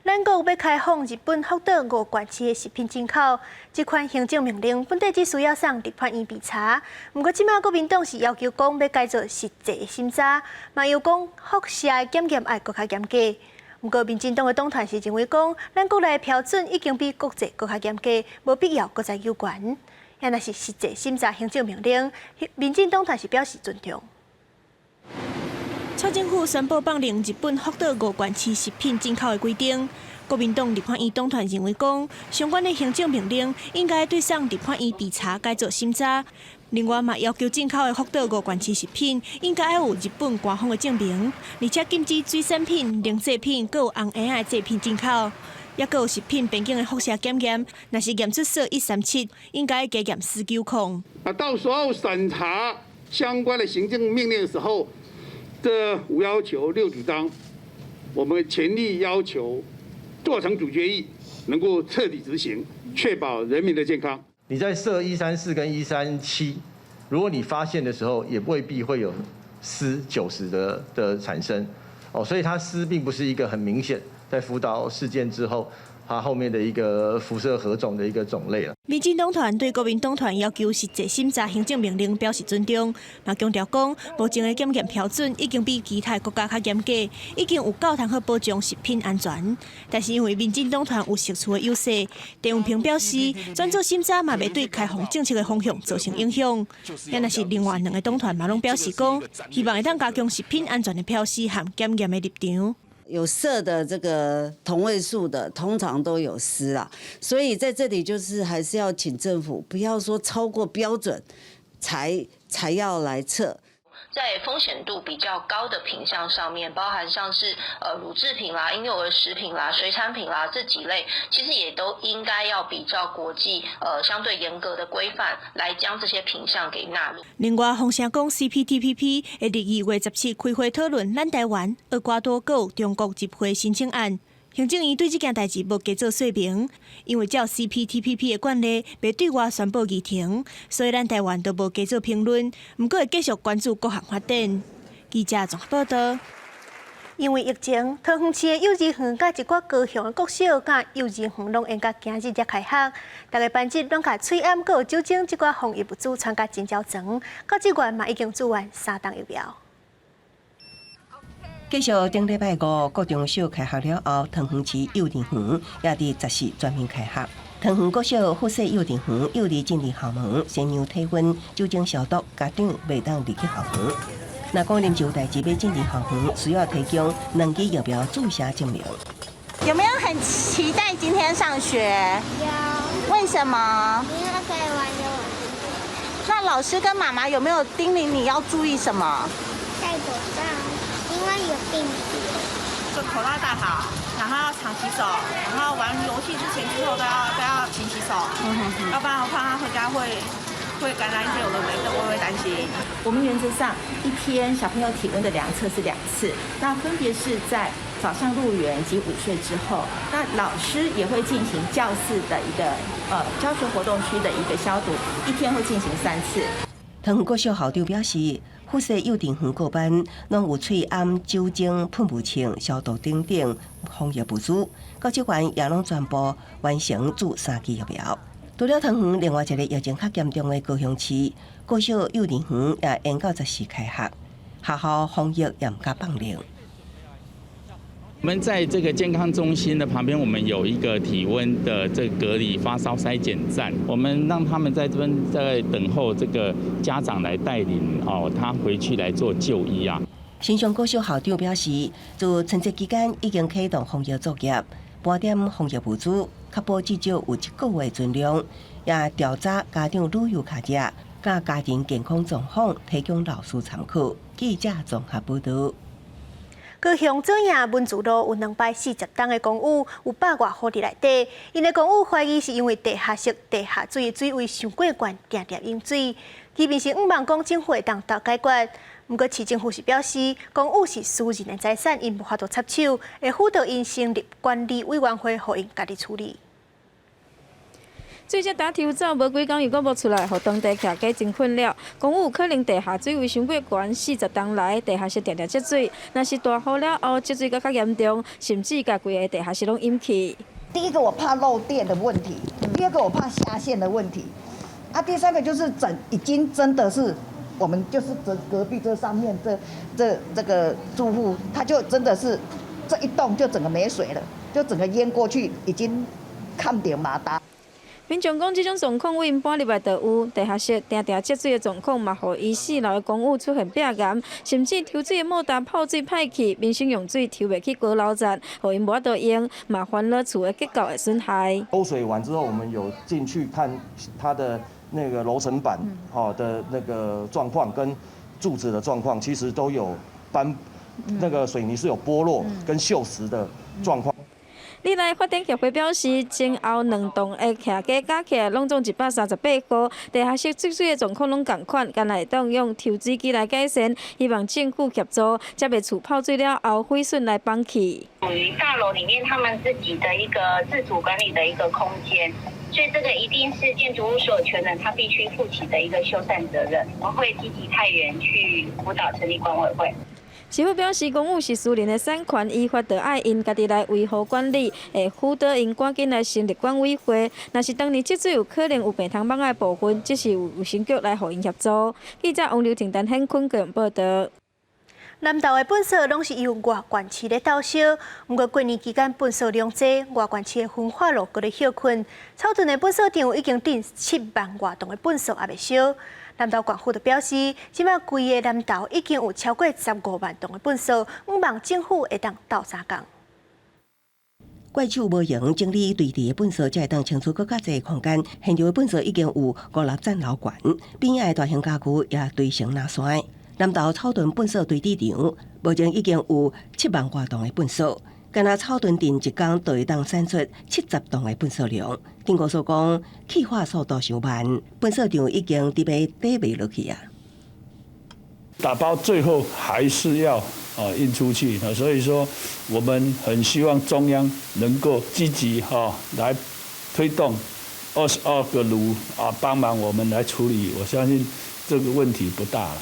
咱國欲開放日本福島五縣市的食品進口，這款行政命令本底只需要送立法院備查。毋過，這馬國民黨是要求講欲改做實際審查，嘛又講輻射的檢驗愛閣較嚴格。毋過，民進黨的黨團是認為講，咱國內標準已經比國際閣較嚴格，無必要閣再有懸。也若是實際審查行政命令，民進黨團是表示尊重。蔡政府宣布放任日本福島五縣市食品進口的規定，國民黨立法院黨團認為講，相關的行政命令應該對送立法院備查改做審查。另外嘛，要求進口的福島五縣市食品應該愛有日本官方的證明，而且禁止水產品、奶製品、閣有紅蠵仔的製品進口，抑閣有食品邊境的輻射檢驗，若是驗出銫137，應該加驗490。啊，到時候審查相關的行政命令的時候，這五要求六主張，我們全力要求做成主決議，能夠徹底執行。確保人民的健康。你在銫134跟137，如果你發現的時候，也未必會有鍶90的產生，哦，所以它鍶並不是一個很明顯，在福島事件之後，它後面的一個輻射核種的一個種類了。民進黨團對國民黨團要求實際審查行政命令表示尊重，嘛強調講，目前的檢驗標準已經比其他國家較嚴格，已經有夠通好保障食品安全。但是因為民進黨團有釋出的優勢，鄭運鵬表示，轉做審查嘛袂對開放政策的方向造成影響。若是另外兩個黨團嘛攏表示講，希望會當加強食品安全的標示和檢驗的立場。有銫的這個同位素的，通常都有鍶啦，所以在這裡就是還是要請政府不要說超過標準才要來測。在風險度比較高的品項上面，包含像是乳製品啦、嬰幼兒食品啦、水產品啦這幾類，其實也都應該要比照國際相對嚴格的規範，來將這些品項給納入。另外，風聲講 CPTPP 會佇2月17開會討論咱台灣、厄瓜多閣中國入會申請案。行政院對這件代誌無加做說明，因為照 CPTPP 的慣例，袂對外宣布議程，所以咱台灣都無加做評論。毋過會繼續關注各項發展。記者綜合報道。因為疫情，桃園市的幼兒園佮一寡高雄的國小佮幼兒園攏延到今日才開學。逐个班級攏共喙罨閣有酒精，這寡防疫物資穿甲真齊全。到這月嘛已經注完三針疫苗。繼續頂禮拜五，國中小開學了後，桃園市幼兒園也佇14全面開學。桃園國小附設幼兒園幼兒進入校門，先量體溫、酒精消毒，家長袂當入去校園。若講臨時有代誌欲進入校園，需要提供兩劑疫苗注射證明。有沒有很期待今天上學？有。為什麼？因為可以玩遊樂。那老師跟媽媽有沒有叮嚀你要注意什麼？戴口罩。因為有病毒。就口罩戴好，然後要常洗手，然後玩遊戲之前之後都要勤洗手，要不然我怕他回家會感染一些有的沒的，我會擔心。我們原則上一天小朋友體溫的量測是兩次，那分別是在早上入園及午睡之後，那老師也會進行教室的一個教學活動區的一個消毒，一天會進行三次。桃園國小校長表示，附設幼稚園各班攏有喙罨、酒精、噴霧槍、消毒等等防疫物資，教職員也攏全部完成注三劑疫苗。除了桃園，另外一个疫情較嚴重的高雄市國小幼兒園也延到14開學，學校防疫嚴格放令。我們在這個健康中心的旁邊，我們有一個體溫的這個隔離發燒篩檢站，我們讓他們在這邊在等候這個家長來帶領哦，他回去來做就醫啊。新莊國小校長表示，自春節期間已經啟動防疫作業，盤點防疫物資，確保至少有一個月存量，也調查家長旅遊卡者，佮家庭健康狀況，提供老師參考。記者綜合報道。高雄左營文殊路有兩擺40棟的公寓，有百外戶佇內底。𪜶的公寓懷疑是因為地下室、地下水的水位傷過懸，定定淹水。居民是向望講政府會當鬥解決，毋過市政府是表示，公寓是私人的財產，𪜶無法度插手，會輔導𪜶成立管理委員會，予𪜶家己處理。水才拄抽走，無幾工又閣冒出來，予當地徛家真困擾。講有可能地下水位傷過懸，40冬來地下室定定積水，若是大雨了後積水閣較嚴重，甚至共規个地下室攏淹去。第一個我怕漏電的問題，第二個我怕下陷的問題，啊，第三個就是整已經真的是我們就是這隔壁這上面這個住戶，他就真的是這一棟就整個沒水了，就整個淹過去，已經看點馬達。民眾講，這種狀況對𪜶搬入來就有地下室定定積水的狀況，嘛予伊四樓的公寓出現壁癌，甚至抽水的莫達泡水歹去，民生用水抽袂去高樓層，予𪜶無法度用，嘛煩惱厝的結構會損害。抽水完之後，我們有進去看它的那個樓層板，吼的那個狀況跟柱子的狀況，其實都有斑，那個水泥是有剝落跟鏽蝕的狀況。里內發展協會表示，前後兩棟的徛家加起來攏總138號，地下室積水的狀況攏仝款，干焦會當用抽水機來改善，希望政府協助，才袂厝泡水了後毀損來放棄。屬於大樓裡面他們自己的一個自主管理的一個空間。所以這個一定是建築物所有權人他必須負起的一個修繕責任。我們會積極派員去輔導成立管委會。市府表示，公有是私人的產權，依法就愛𪜶家己來維護管理，會輔導𪜶趕緊來成立管委會。若是當年積水有可能有病蟲蠓的部分，這是由衛生局來予𪜶協助。記者王劉婷、陳顯坤報道。南投的糞埽攏是由外縣市咧鬥燒，毋過過年期間糞埽量濟，外縣市的焚化爐閣咧歇睏。草屯的糞埽場已經囤7萬外磅的糞埽猶未燒。南投縣府就表示，這擺規个南投已經有超過15萬磅的糞埽，向望政府會當鬥相共。怪手無閒整理堆置的糞埽，才會當清除閣較濟空間。現場的糞埽已經有五六層樓懸，邊仔的大型家具也堆成若山。南投草屯糞埽堆置場，目前已經有7萬外磅的糞埽，干焦草屯鎮一工就會當產出70噸的糞埽量。鎮公所講，氣化速度傷慢，糞埽場已經佇欲底袂落去啊。打包最後還是要運出去，所以說我們很希望中央能夠積極哈來推動22個爐啊，幫忙我們來處理。我相信這個問題不大了。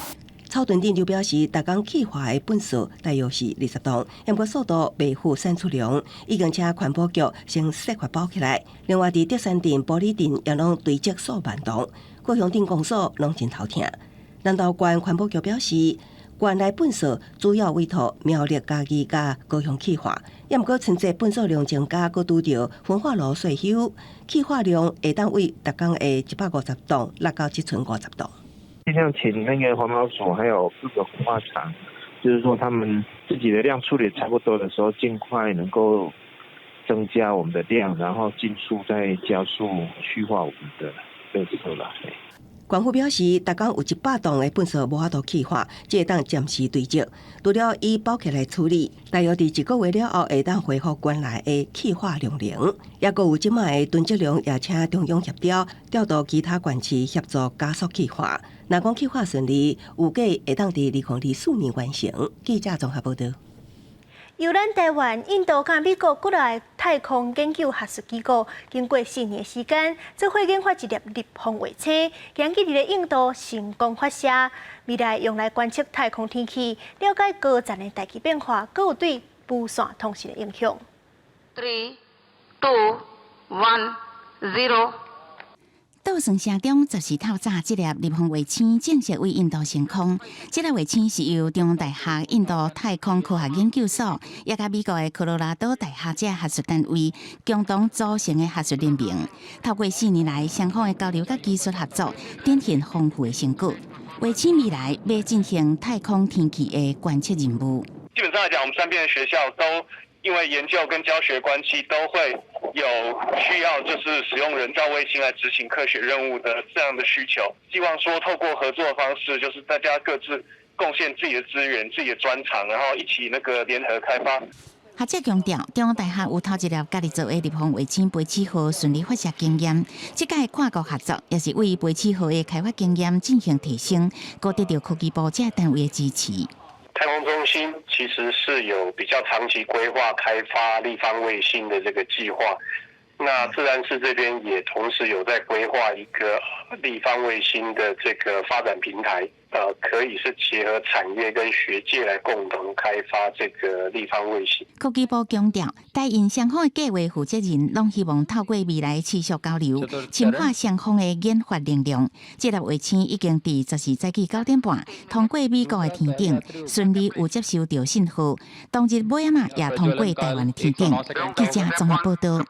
草屯鎮就表示，逐工氣化的糞埽大約是20噸，毋過速度袂符產出量，已經請環保局先設法補起來。另外，佇德山鎮、埔里鎮也攏堆積數萬噸，各鄉鎮公所攏真頭疼。南投縣環保局表示，縣內糞埽主要委託苗栗、嘉義佮高雄氣化，也毋過春節糞埽量增加，閣拄著焚化爐歲修，氣化量會當為逐工的150噸落到這賰50噸。盡量請那個環保署，還有各個焚化廠，就是說他們自己的量處理差不多的時候，盡快能夠增加我們的量，然後盡速再加速去化我們的垃圾啦。縣府表示，逐工有100噸的糞埽無法度氣化，這會當暫時堆積。除了以包起來處理，大約佇一個月了後會當恢復原來的氣化量能。抑閣有這擺的囤積量，也請中央協調調度其他縣市協助加速氣化。若講氣化順利，預計會當佇2024年完成。記者綜合報導。由咱台灣、印度佮美國幾个太空研究學術機構，經過4年時間，做伙研發一粒立方衛星，今日佇咧印度成功發射，未來用來觀測太空天氣，了解高層的大氣變化，閣有對無線通訊的影響。 Three, two, one, zero. 倒算聲中，14透早，這粒立方衛星正式對印度升空。這粒衛星是由中央大學印度太空科學研究所，也佮美國的科羅拉多大學這學術單位共同組成的學術聯盟。透過4年來雙方的交流佮技術合作，展現豐富的成果。衛星未來欲進行太空天氣的觀測任務。基本上來講，我們三邊的學校都因為研究跟教學關係，都會有需要，就是使用人造衛星來執行科學任務的這樣的需求。希望說透過合作的方式，就是大家各自貢獻自己的資源、自己的專長，然後一起那個聯合開發。學者強調，中央大學有頭一粒家己做的立方衛星飛矢號順利發射經驗，這屆跨國合作也是為飛矢號的開發經驗進行提升，閣得到科技部這單位的支持。太空中心其實是有比較長期規劃開發立方衛星的這個計劃，那自然是這邊也同時有在規劃一個立方衛星的這個發展平台，可以是結合產業跟學界來共同開發這個立方衛星。科技部強調，台印雙方的計劃負責人攏希望透過未來持續交流，深化雙方的研發能量。這粒衛星已經佇14早起9點半通過美國的天頂，順利有接收到信號。當日尾仔嘛也通過台灣的天頂。記者綜合報道。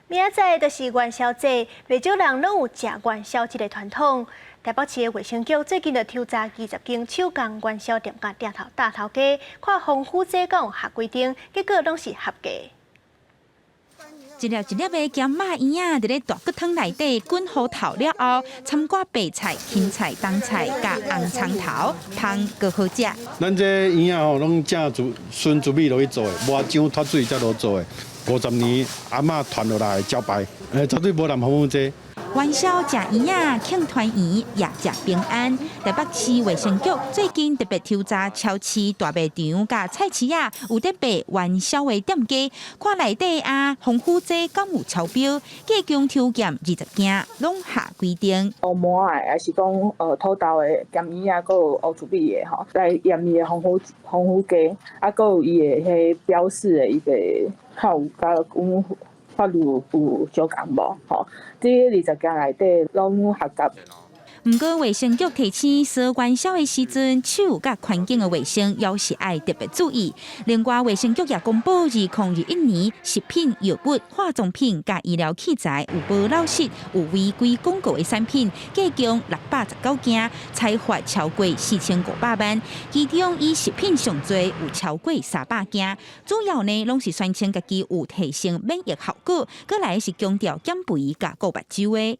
明仔載就是元宵節，袂少人攏有食元宵這个傳統。台北市的衛生局最近就抽查20間手工元宵店佮店頭大頭家，看防腐劑敢有合規定，結果攏是合格。一粒一粒的鹹肉圓仔，佇咧大骨湯內底滾糊透了後，摻掛白菜、芹菜、冬菜佮紅蔥頭，芳閣好食。咱這圓仔吼，攏正純純糯米落去做的，磨漿脫水才落做的。50年阿嬤傳落來的招牌，絕對無淋防腐劑。元宵食圓仔，慶團圓，也食平安。台北市衛生局最近特別抽查超市、大賣場佮菜市仔，有咧賣元宵的店家，看內底啊，防腐劑敢有超標，計共抽檢20件，攏合規定。烏糜仔的，還是講土豆的、鹹圓仔，閣有烏茱萸的吼，來驗伊的防腐劑，啊，閣有伊的彼標示的伊個較有佮阮法律有相仝無？吼，這20件內底攏合格。毋過衛生局提醒，燒元宵的時陣，手佮環境的衛生猶是愛特別注意。另外，衛生局也公布，2021年食品、藥物、化妝品佮醫療器材有報漏失、有違規廣告的產品，計共619件，裁罰超過4500萬。其中以食品上濟，有超過300件。主要呢，攏是宣稱家己有提升免疫效果，閣來是強調減肥佮顧目睭的。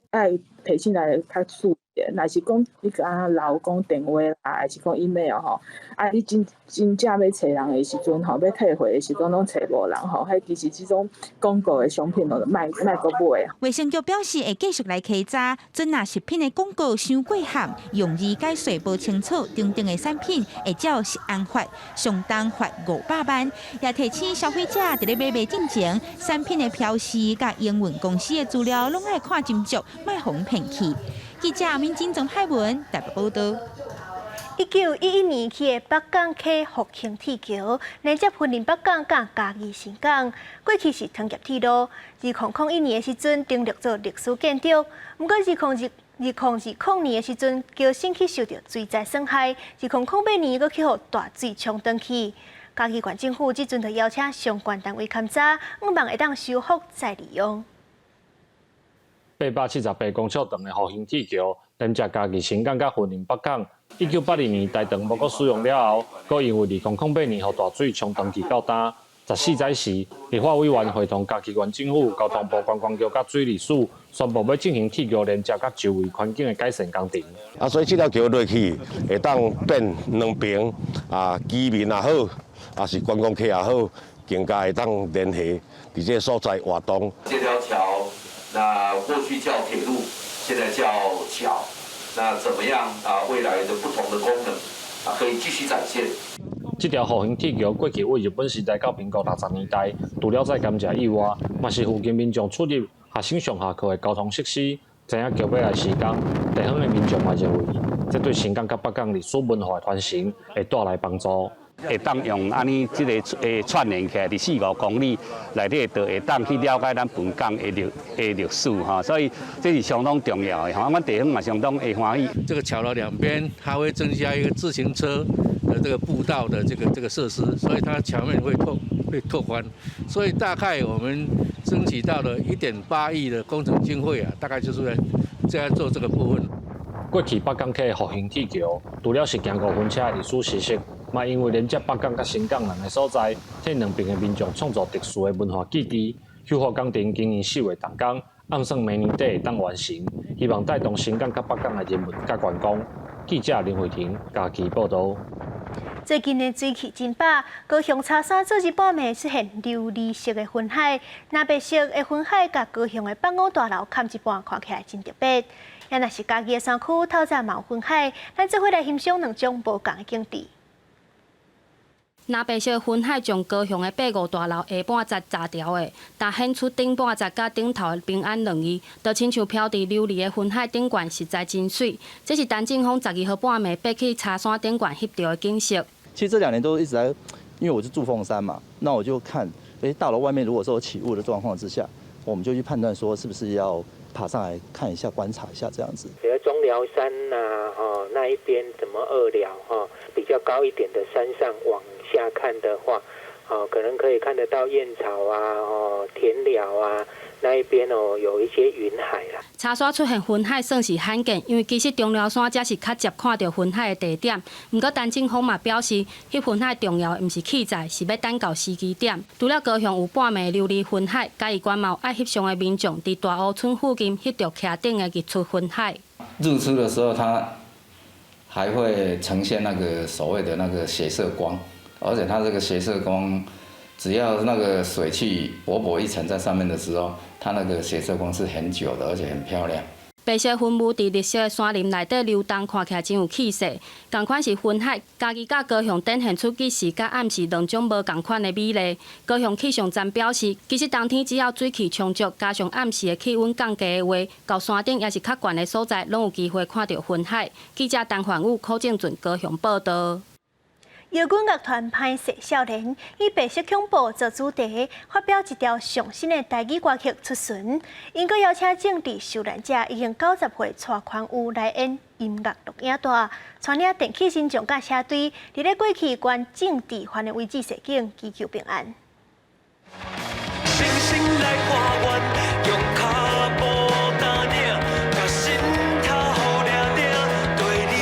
愛提醒來較注意，若是講你共留講電話啦，還是講 email 吼，啊，你真真正欲揣人的時陣吼，欲退貨的時陣攏揣無人吼，彼其實這種廣告的商品哦，莫莫閣買。衛生局表示會繼續來稽查，準若食品的廣告傷過譀，用字解說無清楚等等的產品，會照食安法上重罰500萬。也提醒消費者佇咧買賣進前，產品的標示佮營運公司的資料攏愛看斟酌，莫予人騙去。記者民進曾海文台北報導。1911年起的北港溪復興鐵橋，連接雲林北港佮嘉義伸港，過去是糖業鐵路。2001年的時陣登錄做歷史建築，毋過2020年的時陣，橋身去受著水災損害。2008年，閣去予大水沖斷去。嘉義縣政府這陣就邀請相關單位勘查，向望會當修復再利用。 878公尺長的復興鐵橋，連接嘉義伸港佮雲林北港。1982年台糖無閣使用了後，閣因為2008年予大水沖斷去到今。14早時，立法委員會同嘉義縣政府、交通部觀光局佮水利署宣布欲進行鐵橋連接佮周圍環境的改善工程。啊，所以這條橋落去會當變兩邊啊，居民也好，啊是觀光客也好，更加會當聯繫佇這個所在活動。這條橋，那過去叫鐵路，現在叫橋，那怎麼樣啊？未來的不同的功能啊，可以繼續展現。這條復興鐵橋過去為日本時代到民國60年代，除了載甘蔗以外，嘛是附近民眾出入學生上下課的交通設施。知影橋欲來施工，地方的民眾嘛認為，這對伸港佮北港歷史文化傳承會帶來幫助。會當用按呢這个串連起來，佇4、5公里內底，就會當去了解咱本港的歷史吼，所以這是相當重要的吼。阮地方嘛相當會歡喜。這個橋的兩邊，它會增加一個自行車的這個步道的這個設施，所以它橋面會拓寬，所以大概我們爭取到了1.8億的工程經費啊，大概就是在做這個部分。過去北港溪復興鐵橋，除了是行五分車的歷史實績，嘛因為連接北港佮伸港兩个所在，替兩邊的民眾創造特殊的文化記憶。修復工程今年4月動工，按算明年底會當完成，希望帶動伸港佮北港的人文佮觀光。記者林慧婷嘉義報導。最近的水汽真飽，高雄柴山昨日半暝出現琉璃色的雲海，藍白色的雲海佮高雄的辦公大樓崁一半，看起來真特別。也若是嘉義的山區透早嘛有雲海，咱做伙來欣賞兩種無仝的景致。藍白色雲海將高雄的八五大樓下半截遮牢的，但顯出頂半截佮頂頭的平安兩字，就親像飄佇琉璃的雲海頂懸，實在真媠。這是陳進峰12號半暝爬去柴山頂懸翕著的景色。其實這兩年都一直在，因為我是住鳳山嘛，那我就看，大樓外面如果說有起霧的狀況之下，我們就去判斷說是不是要爬上來看一下、觀察一下這樣子。比如中寮山呐，哦那一邊怎麼二寮哈，比較高一點的山上往下看的話，哦可能可以看得到燕巢啊、哦田寮啊那一邊哦有一些雲海啦。柴山出現雲海算是罕見，因為其實中寮山才是較捷看著雲海的地點。毋過陳進峰嘛表示，翕雲海重要的毋是器材，是欲等到時機點。除了高雄有半暝琉璃雲海，嘉義縣嘛有愛翕相的民眾佇大湖村附近翕著徛頂的日出雲海。日出的時候，它還會呈現那個所謂的那個斜射光，而且它這個斜射光只要那個水汽薄薄一層在上面的時候，它那個斜射光是很久的，而且很漂亮。白色雲霧佇綠色的山林內底流動，看起來真有氣勢。仝款是雲海，嘉義佮高雄展現出日時佮暗時兩種無仝款的美麗。高雄氣象站表示，其實冬天只要水汽充足，加上暗時的氣溫降低的話，到山頂抑是較懸的所在，攏有機會看著雲海。記者陳焕宇、柯正俊高雄報導。搖滾樂團歹勢少年以白色恐怖做主題，發表一條上新的台語歌曲出巡。𪜶閣邀請政治受難者已經90歲蔡寬裕來演音樂錄影帶，帶領電氣神將佮車隊，佇咧過去關政治犯的位置示警，祈求平安。星星來看阮，用跤步擔領，共心頭掠定，綴你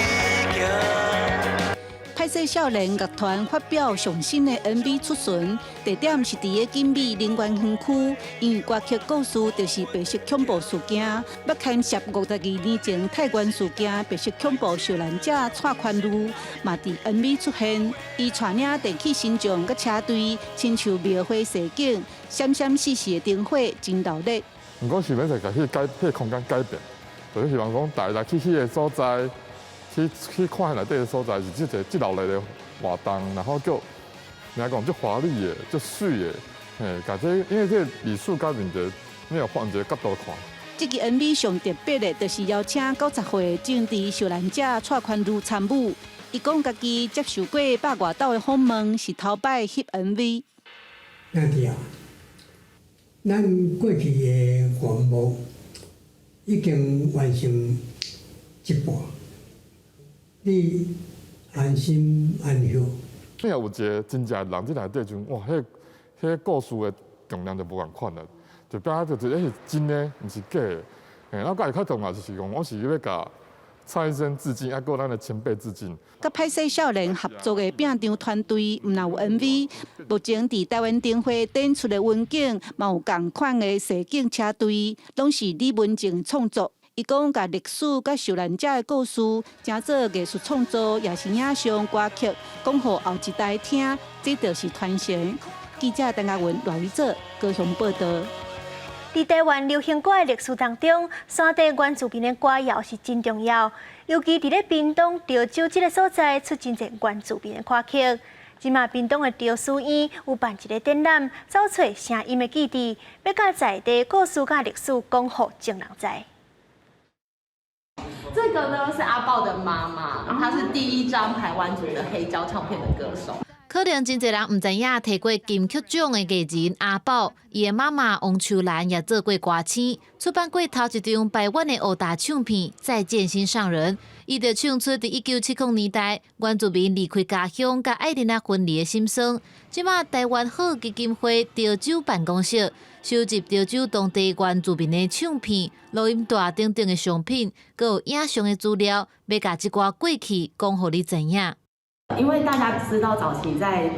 行。歹勢少年樂團發表上新的 MV 出巡，地點是佇咧景美林園園區。因為歌曲故事就是白色恐怖事件，欲牽涉52年前泰原事件，白色恐怖受難者蔡寬裕嘛佇 MV 出現，伊帶領電氣神將佮車隊，親像廟會踅景，閃閃爍爍的燈火真熱鬧。毋過是欲來共彼個改，彼個空間改變，就是希望講大家來去彼個所在。去看內底的所在是這個這熱鬧的活動，然後閣你來講足華麗的、足媠的，嘿，共這因為這個歷史改變者，你有換一個角度看。這支 MV 上特別的，就是邀請90歲政治受難者蔡寬裕參與。伊講家己接受過百外道的訪問，是頭擺翕 MV。兄弟啊，咱過去的願望已經完成一半。你安心安息。你若有一個真正的人佇內底陣，哇，彼彼個故事的重量就無仝款啦，就變做就是是真的，毋是假的。嘿，那閣會較重要就是講，我是欲共蔡醫生致敬，抑閣咱的前輩致敬。佮歹勢少年合作的拼場團隊，毋但有 MV，目前佇台灣燈會展出的雲景，嘛有仝款的踅景車隊，攏是李文靜創作。伊講，共歷史佮受難者的故事，成做藝術創作，抑是影像歌曲，講予後一代聽，這就是傳承。記者陳嘉文、賴宇哲高雄報導。佇台灣流行歌的歷史當中，山地原住民的歌謠是真重要，尤其佇咧屏東潮州這个所在，出真濟原住民的歌曲。這馬屏東的潮書院有辦一个展覽，找揣聲音的記憶，欲共在地故事佮歷史講予眾人知。這個呢是阿豹的媽媽，她是第一張排灣族的黑膠唱片的歌手。可能真濟人毋知影提過金曲獎的藝人阿寶，伊的媽媽王秋蘭也做過歌星，出版過頭一張排灣的黑帶唱片《再見心上人》。伊就唱出佇1970年代原住民離開家鄉佮愛人仔分離的心酸。這馬台灣好基金會潮州辦公室收集潮州當地原住民的唱片、錄音帶等等的商品，閣有影像的資料，欲共這寡過去講予你知影。因為大家知道，早期在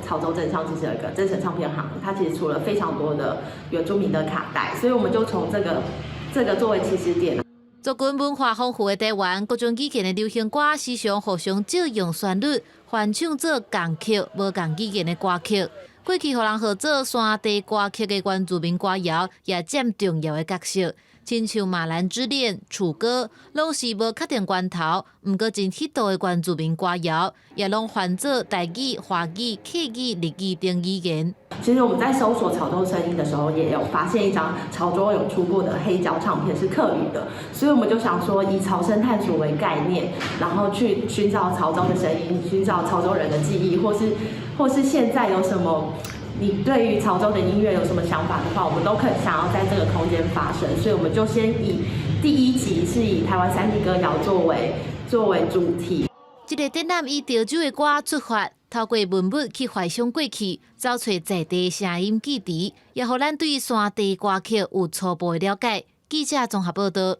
潮州鎮上其實有一個真誠唱片行，它其實出了非常多的原住民的卡帶，所以我們就從這個作為起始點。族群文化豐富的台灣，各種語言的流行歌時常互相借用旋律，翻唱做仝曲、無仝語言的歌曲。過去予人號做山地歌曲的原住民歌謠，也佔重要的角色。親像《馬蘭之戀》、《楚歌》，攏是無確定源頭，毋過真彼道的原住民歌謠，也攏翻做台語、華語、客語、日語等語言。其實我們在搜索潮州聲音的時候，也有發現一張潮州有出過的黑膠唱片是客語的，所以我們就想說以潮聲探索為概念，然後去尋找潮州的聲音，尋找潮州人的記憶，或是現在有什麼你對於潮州的音樂有什麼想法的話，我們都可以想要在這個空間發生，所以我們就先以第一集是以台灣山地歌謠作為主題。這个展覽以潮州的歌出發，透過文物去懷想過去，找揣在地聲音記憶，也予咱對山地歌曲有初步的了解。記者綜合報導。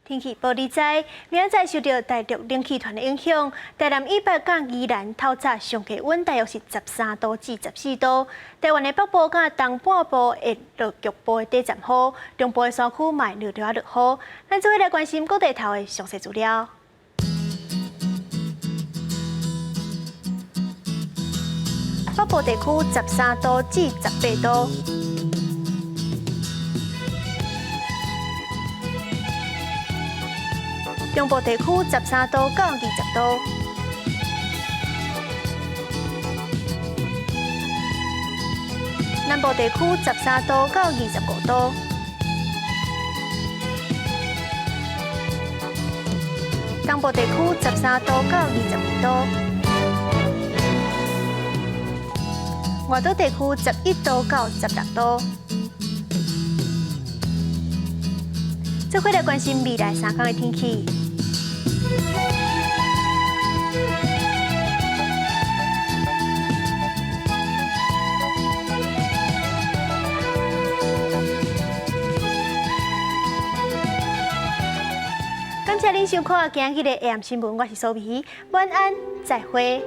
天氣報你知，明仔載受著大陸冷氣團的影響，台南以北佮宜蘭透早上低溫大約是13度至14度。台灣的北部佮東半部會落局部的短暫雨，中部的山區嘛會落著仔落雨。咱做伙來關心各地頭的詳細資料。北北部地區13度至18度。中部地區13度到20度。南部地區13度到25度。東部地區13度到22度。外島地區11度到16度。做伙來關心未來3天的天氣。感謝您收看今日的 AM 新聞，我是蘇美，晚安，再會。